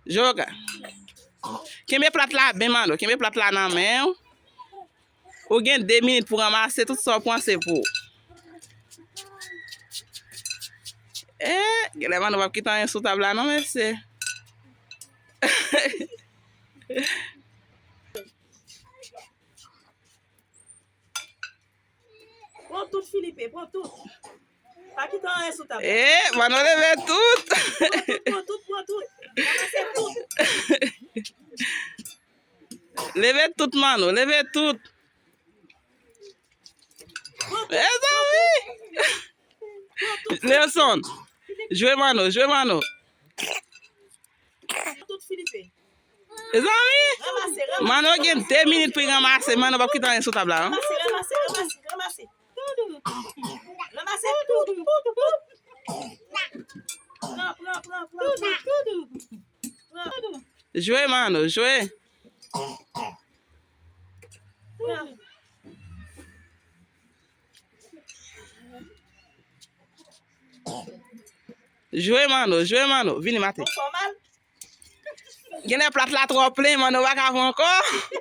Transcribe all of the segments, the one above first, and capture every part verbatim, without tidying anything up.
Joga. Kenbe plat la byen, Mano. Kenbe plat la nan men w. Ou gen de minit pou ranmase tout sa w panse pou ou. Eh, genlè Mano p ap kite anyen sou tab la, non, mesye. Pran tout, Filipe, pran tout. Pa kite anyen sou tab la. Eh, Mano leve tout. Pran tout, pran tout, pran tout. Ranmase tout. Leve tout, Mano, leve tout. Mezanmi! Nelson, jwe Mano, jwe Mano. Tout, Filipe. Mezanmi! Ranmase, ranmase. Mano gen de minit pou l ranmase. Mano p ap kite anyen sou tab la, non? Ranmase, ranmase, ranmase, ranmase. Ranmase tout, tout, tout. Pran, pran, pran, pran, pran. Jwe, Mano, jwe. Pran. Jwe, Mano, jwe, Mano. Vini, Mate. Ou fè w mal? Genlè plat la twò plen, Mano pa ka pran ankò.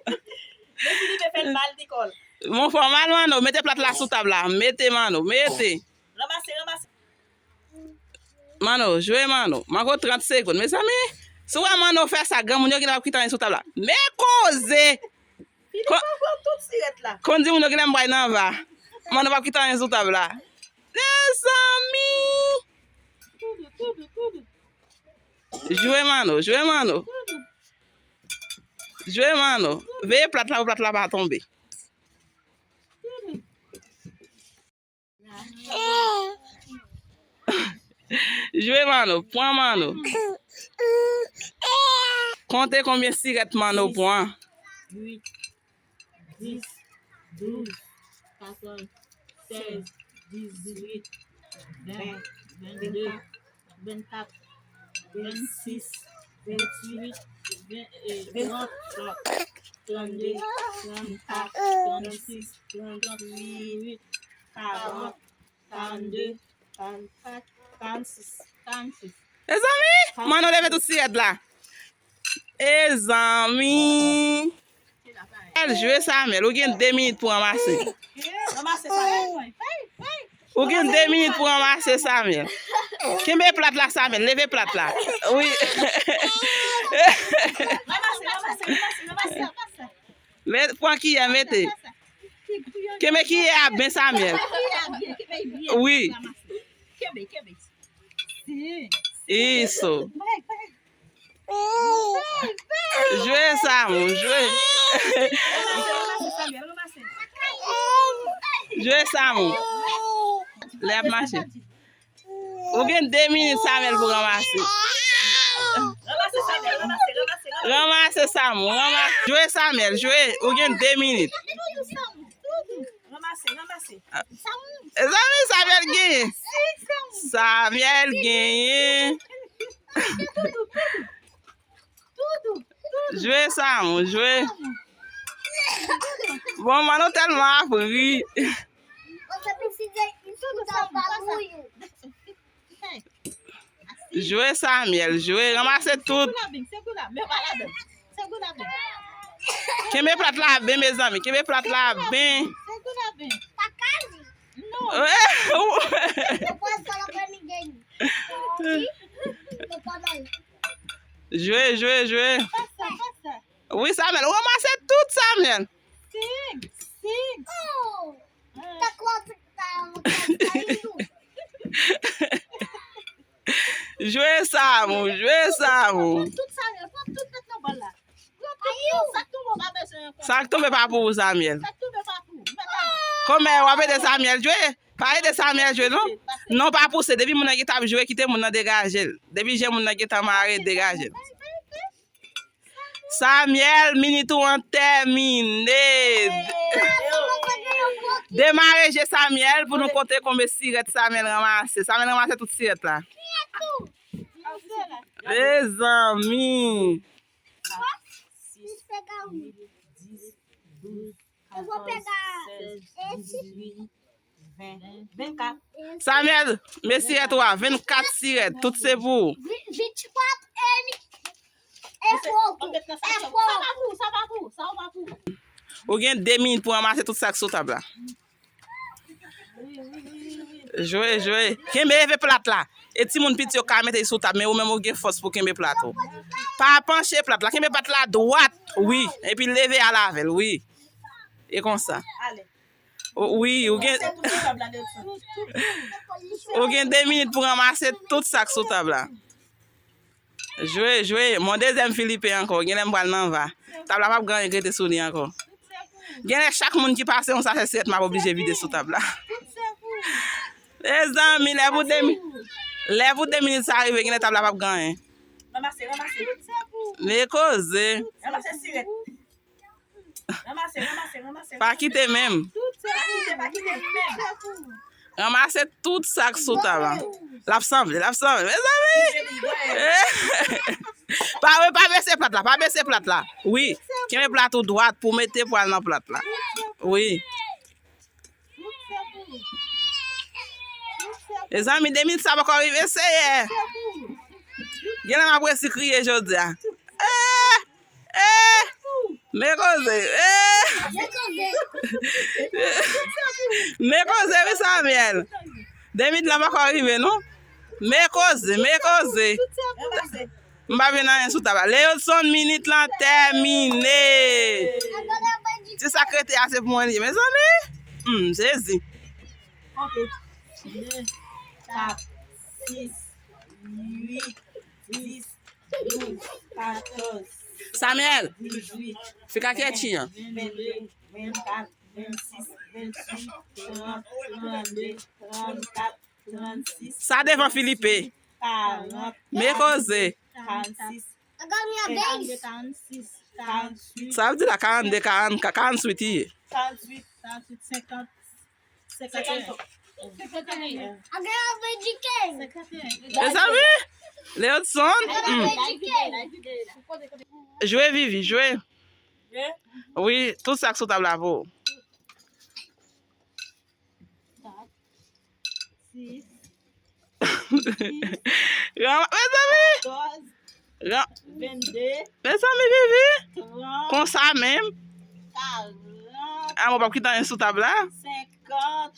Men Filipe fè l mal, li kò l. Bon, fè w mal, Mano. Mete plat la sou tab la. Mete, Mano, mete. Ranmase, ranmase. Mano, jwe Mano. Manke w trant segonn. Mezanmi, si w wè Mano fè sa, granmoun yo genlè p ap kite anyen sou tab la. Men koze! Filipe pran tout sirèt la. Konn di moun yo genlè m pral nan va. Mano p ap kite anyen sou tab la. Mezanmi! Jwe Mano, jwe Mano. Jwe Mano. Veye plat la pou plat la pa tonbe. Jwe Mano, pran Mano. Konte konbyen sirèt Mano pran. Uit, dis, douz, katòz, sèz, dizuit, ven, vennde, vennkat, vennsis, vennwit, ven, eh, trant, trannde, trannkat, trannsis, trannwit, karant, karannde, karannkat, karannsis, karannsis. Mezanmi, Mano leve tout sirèt la. Mezanmi. Al jwe Samuel, ou gen de minit pou ranmase. Ranmase Samuel. Ou gen de minit pou ranmase Samuel. Kenbe plat la, Samuel, leve plat la. Wi. Ranmase, ranmase, ranmase, ranmase. Met, pran kiyè, mete. Kenbe kiyè a byen, Samuel. Wi. Kenbe, kenbe. Isso. Jwe Samou, jwe. Jwe Samou. Lè ap mache. Ou gen de minit Samuel pou ranmase. Ranmase Samuel, ranmase, ranmase, ranmase. Ranmase Samou, ranmase. Jwe Samuel, jwe. Ou gen de minit. Ranmase, ranmase. Zanmi Samuel genyen. Samuel genyen. Jwe Samou, jwe. Bon, Mano tèlman ap ri. Jwe Samuel, jwe, ranmase tout. Kenbe plat la byen, mezanmi, kenbe plat la byen. Jwe, jwe, jwe. Wi, Samuel, ou ranmase tout, Samuel. Jwe Samou, jwe Samou. Pran tout Samuel, pran tout tèt nan bòl la. Pran tout, tout, sa k tonbe w pa bezwen ankò. Sa k tonbe pa pou ou, Samuel. Sa k tonbe pa pou ou. Kòmè, w ap ede Samuel jwe? Pa ede Samuel jwe, non. Non, pa pouse. Depi moun nan gentan ap jwe, kite moun nan degaje l. Depi je moun nan gentan mare, degaje l. Samuel, minit ou an tèmine. Demare je Samuel pou nou konte konbyen sirèt Samuel ranmase. Samuel ranmase tout sirèt la. Mezanmi. Vennkat. Samuel, men sirèt ou a, vennkat sirèt, tout se pou ou. Vennkat e, e fo. Sa pa pou, sa pa pou, sa pa pou. Ou gen de minit pou ranmase tout sa k sou tab la. Jwe, jwe. Kenbe leve plat la. E timoun piti yo ka mete l sou tab, men ou menm ou gen fòs pou kenbe plat ou. Pa panche plat la, kenbe plat la dwat, wi. Epi leve al avè l, wi. E konsa. Ale. O, wi, ou gen, ou gen de minit pou ranmase tout sa k sou tab la. Jwe, jwe. Mon dezyèm Filipe ankò. Genlè m pral nan va. Tab la p ap gen anyen k rete sou li ankò. Genlè chak moun ki pase yon sachè sirèt m ap oblije vide sou tab la. Mezanmi, lè pou de mi-, lè pou de minit sa rive, genlè tab la p ap gen anyen. Ranmase, ranmase. Men koze. Ranmase sirèt. Ranmase, ranmase, ranmase. Pa kite menm. Pa kite, pa kite menm. Ranmase tout sa k sou tab la. L ap sanble, l ap sanble. Mezanmi! Pa, pa bese plat la, pa bese plat la. Wi. Kenbe plat ou dwat pou mete pwal nan plat la. Wi. Mezanmi, de minit sa poko rive, Seyè. Genlè m ap resi kriye jodi a. Eh! Eh! Men koze. Eh! Men koze, wi, Samuel. De minit la poko rive, non. Men koze, men koze. M pa vin anyen sou tab la. Leodson, minit lan tèmine. Ti sa k rete a, se pou mwen li ye, mezanmi. Hmm, Jezi. Konte. De, kat, sis, uit, dis, douz, katòz, Samuel, dizuit, fika kèti an. Vennde, vennkat, vennsis, vennwit, trant, trannde, trannkat, trannsis, sa devan Filipe. Karant, men koze. Karannsis, karannde, karannsis, karannwit. Sa vle di la karannde, karannkat, karannwit li ye. Karannwit, karannwit, senkant, senkant e en. Senkant e en. Mezanmi, Leodson. Hmm. Jwe, Vivi, jwe. Wi, tout sa k sou tab la pou ou. Kat, sis, dis, mezanmi. Katòz, vennde, mezanmi, Vivi. Trant, konsa menm. Karant, a, mwen p ap kite anyen sou tab la. Senkant,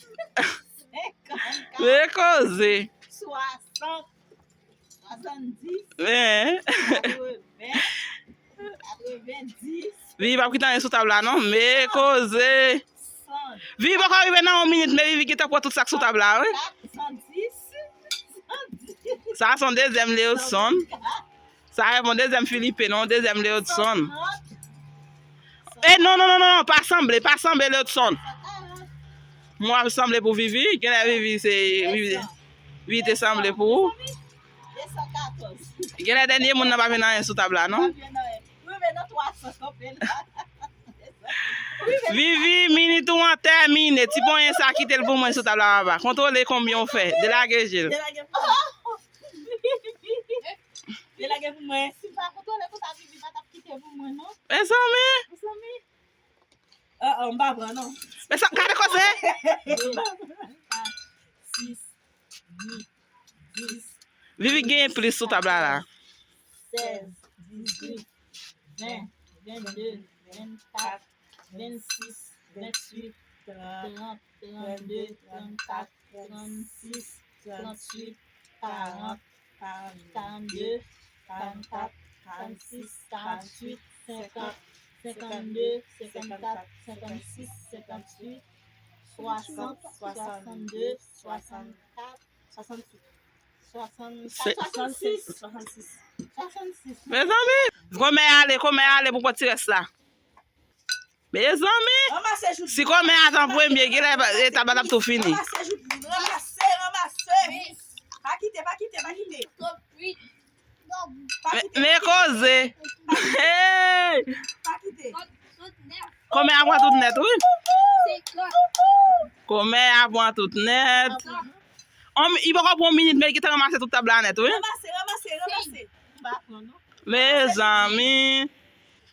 senkannkat, men koze. Swasant, swasanndis, men katreven, katrevendis. Vivi p ap kite anyen sou tab la, non. Men koze. San. Vivi poko rive nan yon minit, men Vivi gentan pran tout sa k sou tab la, wi. San dis, san dis. Sa se yon dezyèm Leodson. Sa se yon dezyèm Filipe, non, dezyèm Leodson. San trant. E non, non, non, non, non, pa sanble, pa sanble, Leodson. San karant. Mwen ap sanble pou Vivi, genlè Vivi se, Vivi, Vivi te sanble pou ou. Desan katòz. Genlè dènye moun nan pa vin anyen sou tab la, non? Pa vin anyen. Rive nan twa san kanpe la. Vivi, minit ou an tèmine. Ti ponyen sa, kite l pou mwen sou tab la, papa. Kontwole konbyen w fè. Delage je l. Delage pou mwen. Delage pou mwen. Si m pa kontwole konsa, Vivi pa t ap kite pou mwen, non. Mezanmi. Mezanmi. Ah, ah, m pa pran, non. Men sa, gade koze. De, kat, sis, uit, dis, Vivi genyen plis sou tab la, la. Sèz, dizuit, ven, vennde, vennkat, vennsis, vennwit, trant, trannde, trannkat, trannsis, trannwit, karant, karannde, karannkat, karannsis, karannwit, senkant, senkannde, senkannkat, senkannsis, senkannuit, swasant, swasannde, swasannkat, swasannwit, swasannkat, swasannsis, swasannsis. Mezanmi, kòmè ale, kòmè ale pou pran ti rès la. Mezanmi, si kòmè a t an premye, genlè tab la t ap tou fini. Ranmase, Joudline, ranmase, ranmase. Pa kite, pa kite, pa kite. Men koze. Hey! Kòmè a pran tout nèt, wi. Kòmè a pran tout nèt. Li poko pran yon minit, men li gentan ranmase tout tab la nèt, wi. Ranmase, ranmase, ranmase. Mezanmi.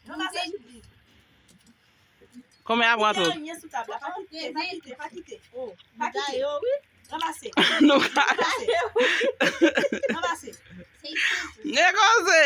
Ranmase, Joudline. Konbyen y ap rantre? Kite anyen sou tab la. Pa kite, pa kite, pa kite. Oh, pa kite. Ranmase. Nou ka. Ranmase. Ranmase. Ne koze.